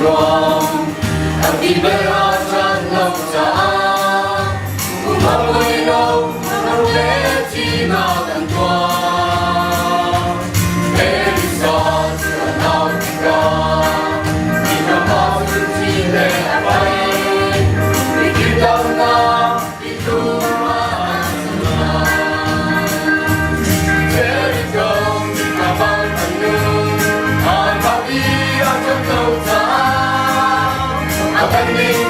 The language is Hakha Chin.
Ruang a ti bel a chan lo caah umang lo ro le thihnak an tuar. Elisa cu a nau tikah mi hna pa cu thi le a pai. Mikip damnak i tum ah an sung Jericho mi bang an nun, an bang i a cam lo caah a kan ning.